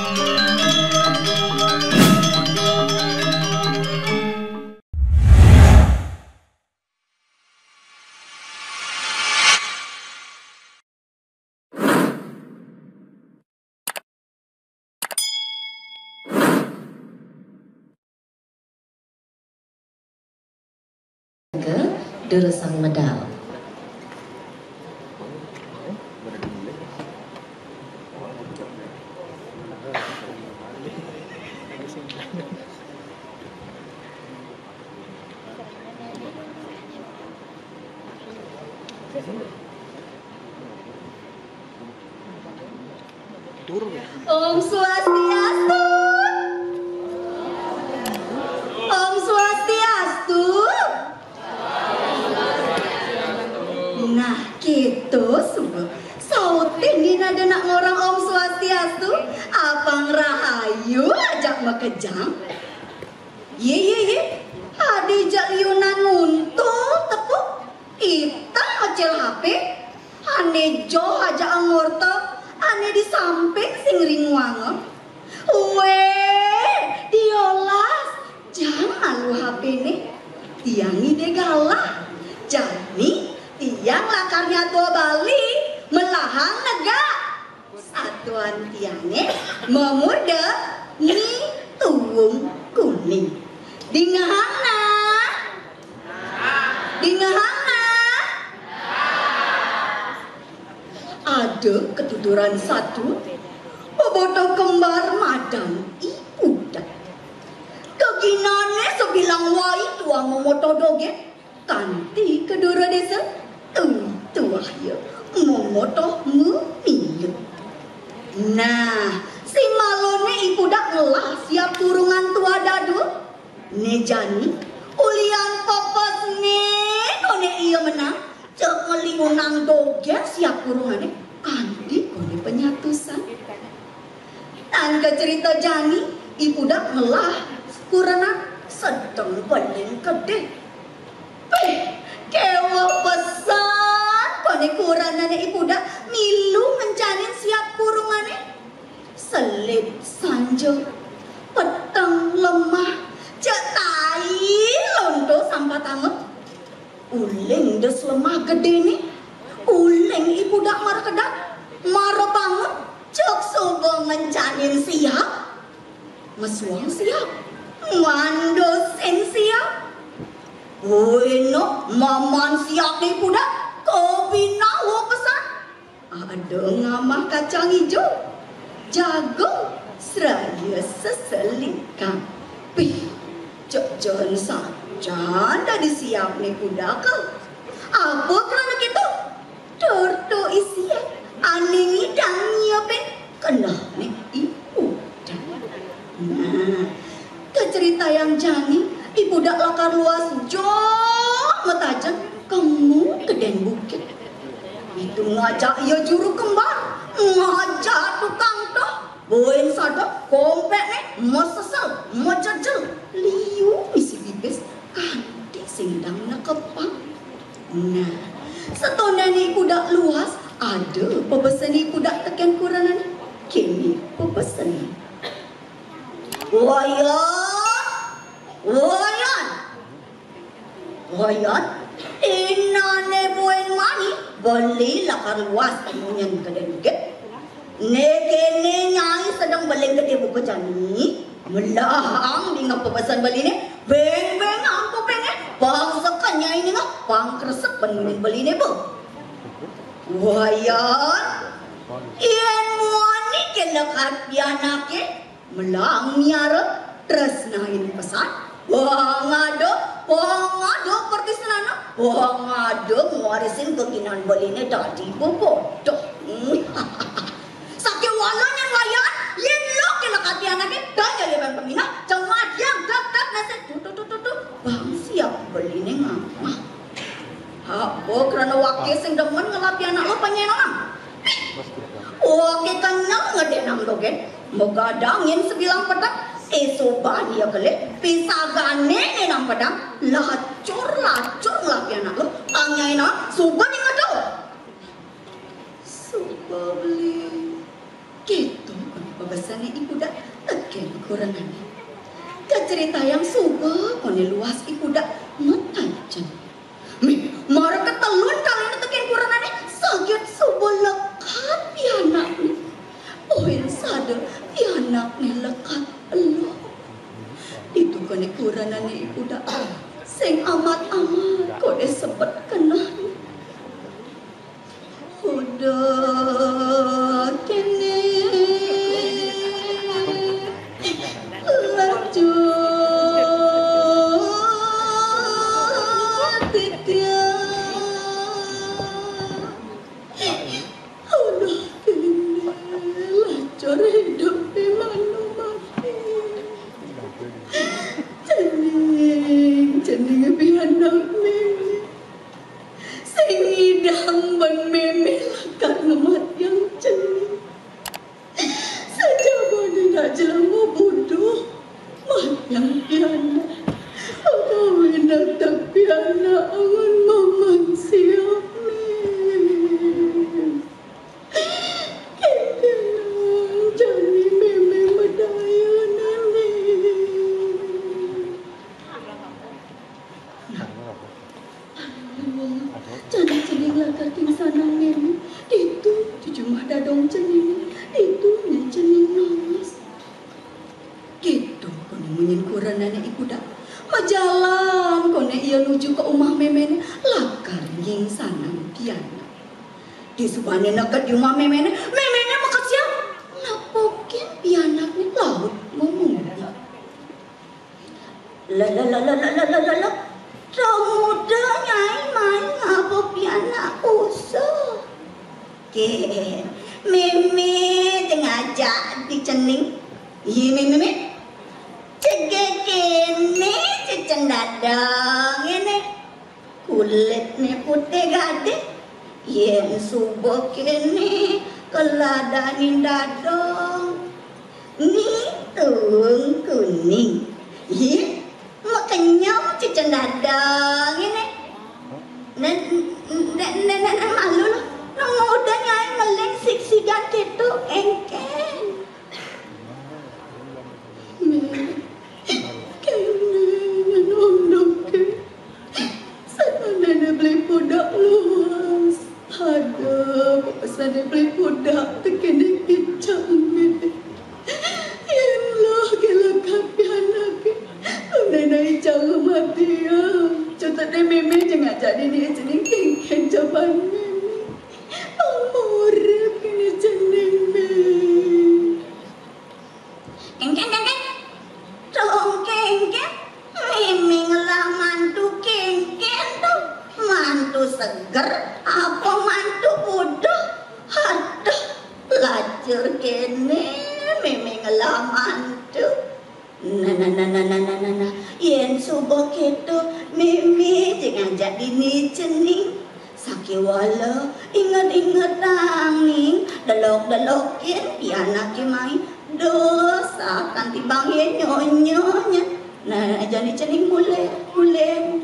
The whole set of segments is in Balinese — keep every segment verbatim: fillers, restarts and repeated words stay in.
Ke durusang medal. Om Swastiastu. Om Swastiastu. Nah, gitu suba. Sautin ni nada nak ngorang Om Swastiastu. Apang rahayu ajak makejang. Ye, ye, ye. Adi jak liunan nguntul tepuk. Itang mecel H P. Ane joh ajak angorta, ane di samping sing ringuanga. Weh, diolas, jang malu H P-ne. Tiang ngide galah. Jani, tiang lakar nyatua Bali, melahang negak. Satuan tiange mamurda Mi Tuwung Kuning. Dingehang nah. Dingehang nah. Ada ketuturan satu, bebotoh kembar madan I Pudak. Keginane sebilang wai tuah momotoh dogen. Kanti kedura desa, tuah ya, momotoh memilu. Nah, si malone I Pudak ngelah siap kurungan tuah dadua. Ne jani, ulian pepesne kone ia menang, cek ngeliunang dogen siap kurungane, kanti kone penyatusan. Tangga cerita jani, I Pudak ngelah kurenan sedeng beling kedih. Peh, keweh pesan kone kurenane I Pudak milu ngencanin siap kurungane. Selip sanja, peteng lemah, cek tai lonto sampatanga. Uling des lemah gedene, uling I Pudak mara kedap, mara bangun, cek suba ngencanin siap. Mesuang siap, ngandusin siap. Wena maman siap I Pudak, kebinawa pesan. Ada ngamah kacang ijo, jagung, seraya seselikang. Pih, cek jen sajan dadi siapne I Pudak. Apa krana keto? Tur to isian ane ngidang nyiapin kenehne I Pudak. Nah, kaceritayang jani, I Pudak lakar luas joh matajeng kemu keden bukit. Ditu ngajak ia juru kembar, ngajak tukang toh, buin sada kompekne masesel, majejel, liu misi pipis, kanti sing dang nekepang. Nah, satondene I Pudak luas, ada pepesen I Pudak teken kurenane. Kene pepesen. Wayan! Wayan! Wayan, inane buin mani, beli lakar luas munyin keden bukit. Ne kene nyai sedeng beling kede buka jani, melahang dingeh pepesen beline, beng-bengang kupinge, pang seken nyai ningeh, pang kresep ban munyin beline be. Wayan, yen muani kene lekad pianake, melahang miara, tresnain pesan, pangada, pangada pertisnana, pangada ngwarisin kekinan beline dadi bebodoh. Sakéwala nyen Wayan, yén lo kén lekad pianake, daya leban peminah, cemadiang, dek, dek, nesek, tu, tu, tu, tu, tu, bang siap beline ngamah. Apa krana wake sing demen ngelah pianak lo panyenengan? Wake kenyel ngedenang dogén, magadang nyen sebilang peteng, esoban ia kelih, pisagane nenang pedang, lacur-lacur ngelah pianak lo, panyenengan, suba ningedo. Suba beli. Gitu, Pesané I Pudak tekén kurenané. Kacaritayang suba koné luas I Pudak matajén. Mih, mara katelun kaliné tekén kurenané, saget suba lekad pianakné. Buin sada pianakné lekad eluh. Ditu koné kurenané I Pudak sing amat-amat koné sebet kenehné. Uduh kéné lacur titiang. Uduh kéné lacur idupé manu mati. Cening, cening pianak mémé. Sing ngidang ban mémé lakar ngamatiang cening. Sajabané nak jelema buduh, matiang pianak. Pagawé natek pianak angon maman siap mé. Kénkénang jani mémé madaya, Néné. Aduh, jani cening lakar kingsanang mémé. Ditu jumah dadong ceningé, ditu nyai cening nangis. Kéto koné munyin kurenané I Pudak. Majalan koné ia nuju ka umah méméné, lakar ngingsanang pianak. Disubané neked di umah méméné, méméné makesiab nepukin pianakné laut mamudik. Lelelelelelelelele. Tong muda nyai mai ngaba pianak usa. Ké, mémé ja ngajak di cening. Iya, mémé, mémé. Cegé kéné cecen dadong éné. Kulitné putih gading, yén suba kéné keladanin dadong. Ni tuung kuning, yé, makenyem cecen dadong éné. Nén, nén, nén, nén malu lo. Nang udah nyai ngeling sigsigan kéto, kéngkén. Mé, kéné nyen unduké. Sanané Beli Pudak luas. Ada pepesané Beli Pudak tekéné icangé. Yén luh ké lekad pianaké, tunana icangé matiang. Cutetné mémé ja ngajak dini cening, kéngkén jaban mémé. Pang maurip kéné cening, Mé. Kéngkén, kéngkén. Dong kéngkén. Mémé ngelah mantu kéngkén to. Mantu seger apa mantu buduh? Aduh, lacur kéné mémé ngelah mantu. Nah, nah, nah, nah, nah, nah, nah, nah. Yén suba kéto, mémé ja ngajak dini cening. Sakéwala inget-ingetang ning, delok-delokin pianaké mai. Dosa kanti bang yén nyonyo nyén. Nah, jani cening mulih, mulih.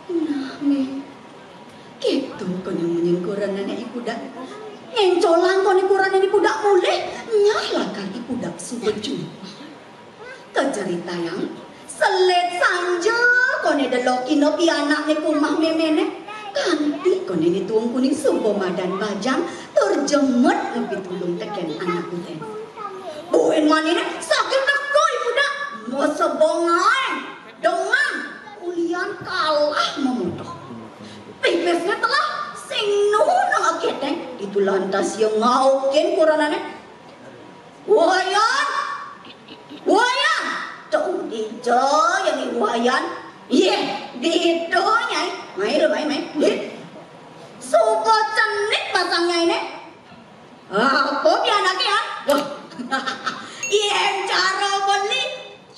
Nah, Mé. Kéto koné munyin kurenané I Pudak. Ngéncolang koné kurenané I Pudak mulih, nyah lakar I Pudak suba jumah. Kacaritayang, selit sanja koné delokina pianakné ka umah méméné. Kanti koné Ni Tuung Kuning suba madan bajang tur jemet ngepitulung tekén anak kuténé. Buin maniné saget teka I Pudak, masebeng aé. Dengan ulian kalah mamutuh. Pipisné telah, sing nu nang akéténg, ditu lantas ia ngaukin kurenané. Wayan! Wayan! Tuh, dija nyai Wayan. Yéh, ditu nyai. Mai lu, mai, mai. Yéh. Suba cenik basang nyainé. Apa pianaké ya? Wah. Yén cara beli.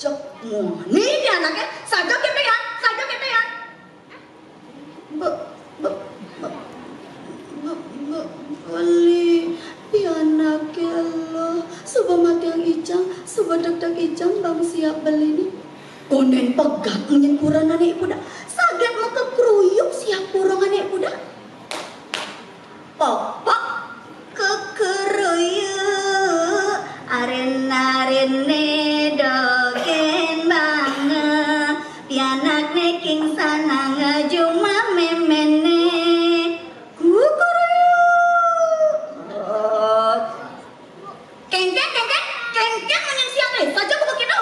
Cek muni pianaké. Saja kéto ya, saja kéto ya. Be, be, be, be, be, beli pianaké lo. Suba matiang icang, suba tektek icang bang siap beliné. Kondén pegat munyin kurenané I Pudak. Saget makekruyuk siap kurenané I Pudak. Pepak kekeruyuk Arin-arinné dogén bangé, pianakné king sanangé jumah méméné. Kukuruyuk. Oh. Kéngkén, kéngkén, kéngkén, munyin siap, eh. Saja buka kita.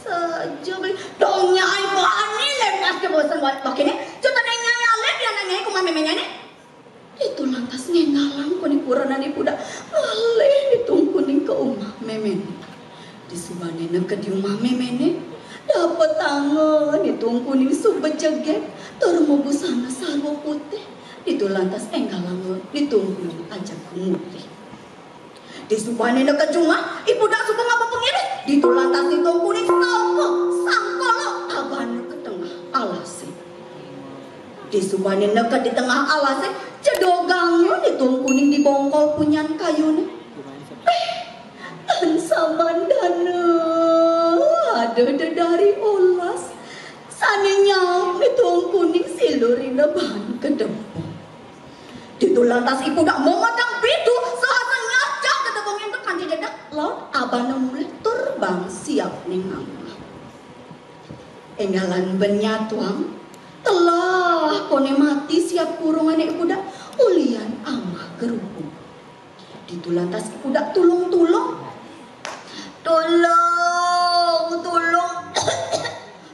Saja, beli. Dong, nyai bani, lepas ke bosan buat pakai ni. Cuta dong nyai alé, pianak nyai kumaha méméné né. Ditu lantas ngénggalang koné kurenan I Pudak ngalih Ni Tuung Kuning ka umah méméné. Disubané neked di umah méméné, dapetanga Ni Tuung Kuning suba jegég tur mabusana sarwa putih. Ditu lantas énggalanga Ni Tuung Kuning ajak ka murih. Disubané neked jumah, I Pudak suba ngaba pangiris. Ditu lantas Ni Tuung Kuning sangka, sangkala abana ka tengah alasé. Disubané neked di tengah alasé, jedoganga Ni Tuung Kuning di bongkol punyan kayuné. Eh, tan samandana ada dedari olas sané nyaup Ni Tuung Kuning silurina baan ka depong. Ditu lantas I Pudak mamadang bidu, saha nyajak ka depong ento kanti jedak laut abana mulih tur baan siap ning amah. Énggalan ben nyatuang, telah koné mati siap kurungané I Pudak, ulian amah gerubug. Ditu lantas I Pudak tulung-tulung. Tulung, tulung,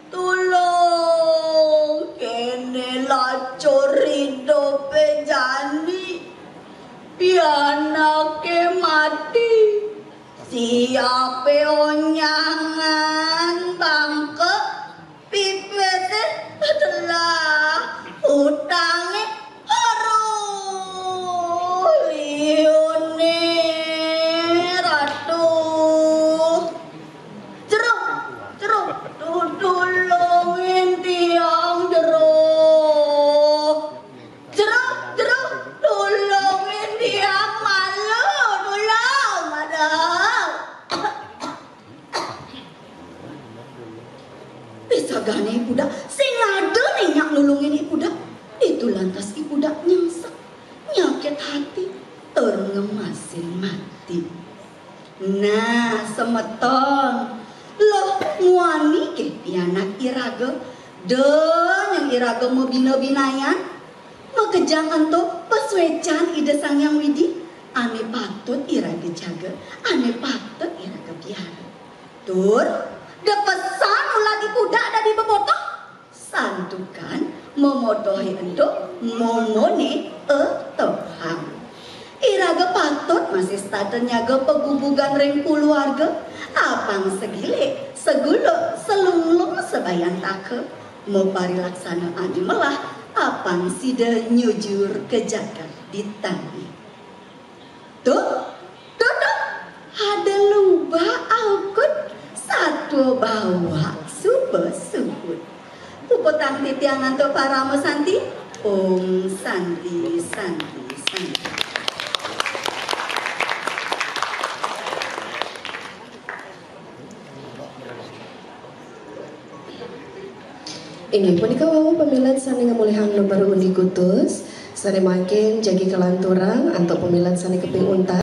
tulung, kéné lacur idupé jani. Pianaké mati. Siapé onyangan bangké. Pipisé adalah utangé. Aduh, liuné Ratu. Jero, jero, tu-, tulungin tiang, jero. Jero, jero, tulungin tiang, malu, tulung, aduh. Pisagané I Pudak, sing ada né nyak nulungin I Pudak. Ditu lantas I Pudak nyengsek, nyakit hati, tur ngemasin mati. Nah, semeton, luh muani ké pianak iraga, da nyang iraga mabina-binayan, makejang ento pasuécan Ida Sang Hyang Widhi, ané patut iraga jaga, ané patut iraga piara. Tur, da pesan ulah I Pudak dadi bebotoh. Santukan momotohé ento momoné etohang. Iraga patut masih setata nyaga pagubugan ring kuluarga, apang sagilik, saguluk, salunglung, sabayantaka. Maparilaksanaané melah, apang sida nyujur ka jagat ditanné. Tuh, tuh, tuh, ada lubak aukut, satua bawak suba suhut. Puputang titiang antuk parama santi. Om Santi, Santi, Santi. Inggih punika wau pamilet sané ngamolihang nomor undi kutus, sané mangkin jagi kalanturang antuk pamilet sané kaping untat.